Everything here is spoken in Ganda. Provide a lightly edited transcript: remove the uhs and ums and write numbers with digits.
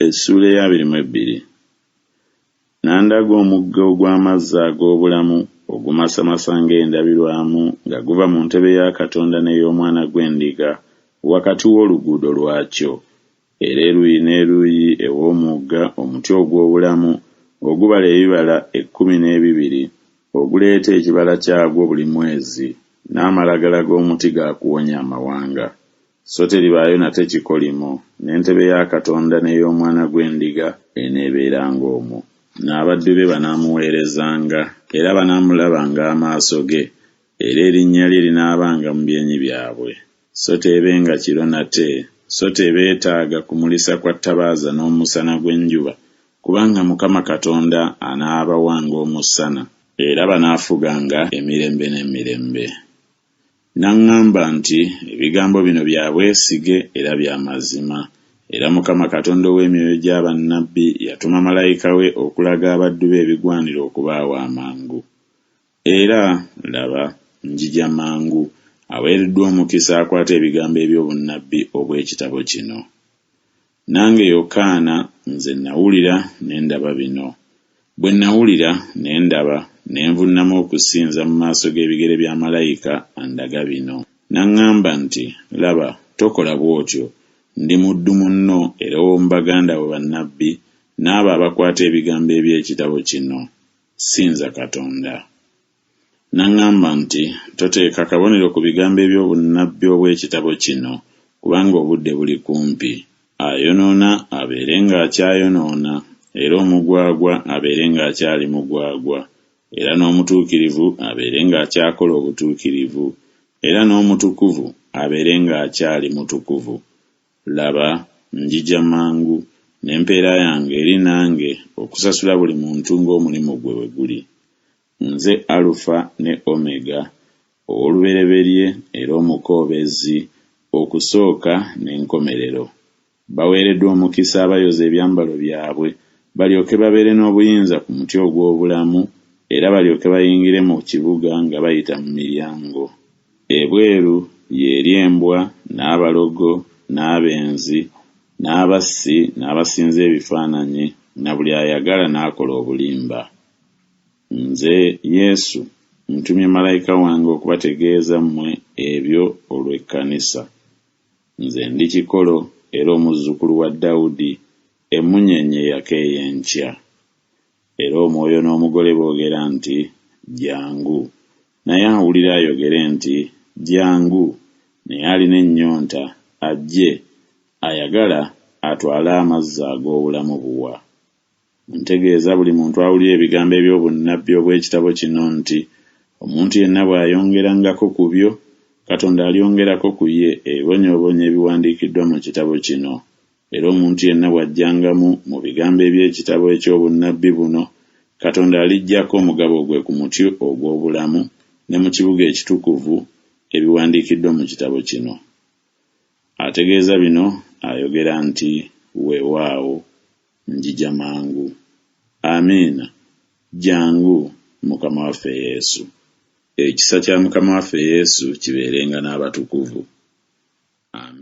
Essuula ey'abiri mu ebbiri. N'andaga omugga ogw'amazzi ag'obulamu ogumasamasa ng'endabirwamu nga guva mu ntebe ya Katonda n'ey'Omwana gw'endiga wakati w'oluguudo lwakyo. Era eruuyi n'eruuyi ew'omugga omuti ogw'obulamu, ogubala ebibala 12, oguleeta ekibala kyagwo buli mwezi, n'amalagala g'omuti ga kuwonya amawanga. So teribaayo nate kikolimo, n'entebe ya Katonda n'ey'Omwana gw'endiga eneebeeranga omwo. N'abaddu be banaamuweerezanga, era banaamulabanga amaaso ge, era erinnya lye linaabanga mu byenyi byabwe. So teebenga kiro nate, so tebeetaaga kumulisa kwa ttabaaza n'omusana gw'enjuba, kubanga Mukama Katonda anaabawanga omusana, era banaafuganga emirembe n'emirembe. N'aŋŋamba nti Ebigambo bino bya bwesige era bya mazima, era Mukama Katonda ow'emyoyo gya bannabbi yatuma malayika we okulaga abaddu be ebigwanira okubaawo amangu. Era, laba, njija mangu, aweereddwa omukisa akwata ebigambo eby'obunnabbi obw'ekitabo kino. Nange Yokaana, nze nnawulira ne ndaba bino. Bwe nnawulira ne ndaba, ne nvunnama okusinza mu maaso g'ebigere bya malayika andaga bino. N'aŋŋamba nti Laba, tokola bw'otyo, ndi muddu munno era ow'omu baganda bo bannabbi, n'abo abakwata ebigambo eby'ekitabo kino. Sinza Katonda. N'aŋŋamba nti Toteeka kabonero ku bigambo eby'obunnabbi obw'ekitabo kino, kubanga obudde buli kumpi. Ayonoona abeere ng'akyayonoona, era omugwagwa abeere ng'akyali mugwagwa, era n'omutuukirivu abeere ng'akyakola obutuukirivu, era n'omutukuvu abeere ng'akyali mutukuvu. Laba, njija mangu, n'empeera yange eri nange okusasula buli muntu ng'omulimu gwe bwe guli. Nze Alufa ne Omega, ow'olubereberye era omukoobezi, okusooka n'enkomerero. Baweereddwa omukisa abayoza ebyambalo byabwe, balyoke babeere n'obuyinza ku muti ogw'obulamu, era balyoke bayingire mu kibuga nga bayita mu miryango. Ebweru y'eri embwa, n'abalogo, n'abenzi, n'abassi, n'abasinza ebifaananyi, na buli ayagala n'akola obulimba. Nze, Yesu, ntumye malayika wange okubategeeza mmwe ebyo olw'ekkanisa. Nze ndi kikolo era omuzzukulu wa Dawudi, emmunyeenye eyaka ey'enkya. Era Omwoyo n'omugole boogera nti Jjangu. Naye awulira ayogere nti Jjangu. Naye alina ennyonta, ajje, ayagala, atwale amazzi ag'obulamu buwa. Ntegeeza buli muntu awulira ebigambo eby'obunnabbi obw'ekitabo kino nti Omuntu yenna bw'ayongerangako ku byo, Katonda alyongerako ku ye ebibonyoobonyo ebiwandiikiddwa mu kitabo kino. Era omuntu yenna bw'aggyangamu mu bigambo eby'ekitabo eky'obunnabbi buno, Katonda aliggyako omugabo gwe ku muti ogw'obulamu ne mu kibuga ekitukuvu, ebiwandiikiddwa mu kitabo kino. Ategeeza bino ayogera nti Weewaawo, njija mangu. Amiina. Jjangu, Mukama waffe Yesu. Ekisa kya Mukama waffe Yesu kibeerenga n'abatukuvu. Amiina.